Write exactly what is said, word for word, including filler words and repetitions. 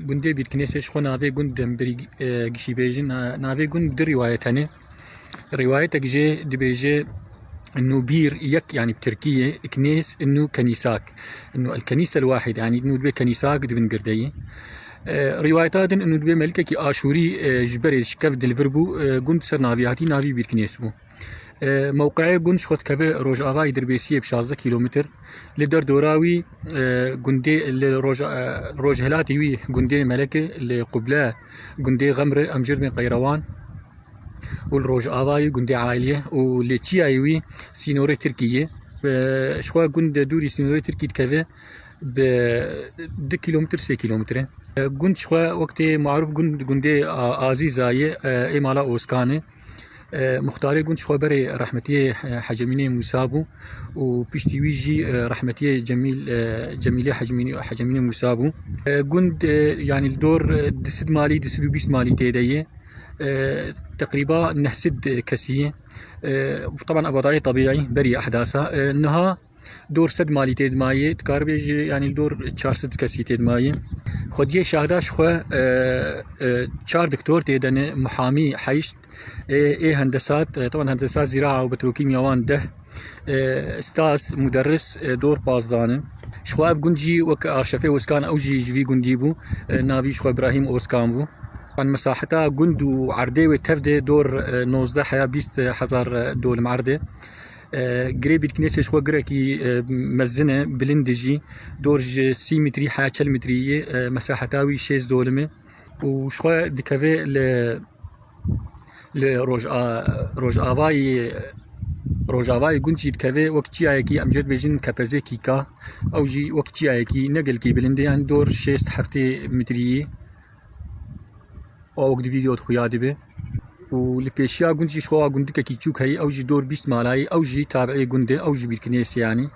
Gundê Bîrkinêsê ji xwe navê gund em birî, e, gişî bêjin. Na-, navê gund di rîwayet hene. Rîwayetek jê dibêje nû bîr yek, yanî bi tirkî ye, knês, nû kenîsak. Nû el kenîsel wahîd, yanî nû dibê kenîsak di bin girdeyî. E, rîwayeta din nû dibê melikekî Aşûrî, e, ji berê şikev dilvir bû, e, gund ser navî hatî, navî Bîrkinês bû. E, mewqeyê gund ji xwe dikeve rojavayî Dirbêsiyê bi şazdeh kîlometr. Li derdora wî, e, gundê li roj-, e, rojhilatê wî gundê Meleke, li quble gundê Xemre, em jê dibên Qeyrewan û li rojavayî gundê Ailiyê û li çiyayê wî sînorê Tirkiyê. E, ji xwe gund dûrî sînorê Tirkî dikeve bi du kîlometr, sê kîlometre. E, gund ji xwe wek tê marûf gund, gundê A-, Azîza ye, e, ê mala Oskan e. E, muxtarê gund ji xwe berê rehmetiyê, e, Hecemînê Mûsa bû û piştî wî jî, e, rehmetiyê Cemîl, e, Cemîlê Hecemînê, Hecemînê Mûsa bû. E, gund, e, yanî li dor, e, du sed malî, du sed û bîst malî tê de ye. E, teqrîba neh sed kesî ye. E, teban ev wadayê tebîî berî ehdasa. E, niha dor sed malî tê dimayê, dikaribê jî, yanî li dor çar sed kesî tê dimayê. Xwediyê şahda ji xwe, e, e, çar doktor tê de ne, muhamî heşt, ê, ê hendesat, e, teban hendesat zîraa û petrokîmya wan deh, e, stas, muderris, e, dor pazdane. Ji xwe ev gund jî wek Arşefê Oskan, ew jî ji vî gundî bû, e, navî ji xwe Birahîm Oskan bû. Yan mesaheta gund û erdê wê tev de dor, e, nozdeh heya bîst hezar, e, dolim erde. E, girê Bîrkinêsê ji xwe girekî, e, mezin e, bilind e jî. Dor ji sî metrî heya çel metrî ye, e, mesaheta wî şêst dolim e. Û ji xwe dikeve li, li roja-, rojavayê, rojavayê gund jî dikeve wek çiyayekî, em jê dibêjin Kepezê Kîka. Ew jî wek çiyayekî ne gelkî bilind e, yanî dor şêst heftê metrî ye. Û wek di vîdeo de xuya dibe. Û li pêşiya gund jî ji xwe wa gundikekî çûk heyî, ew jî dor bîst malayî, ew jî tabi'ê gund e, ew jî Bîrkinês e yanî.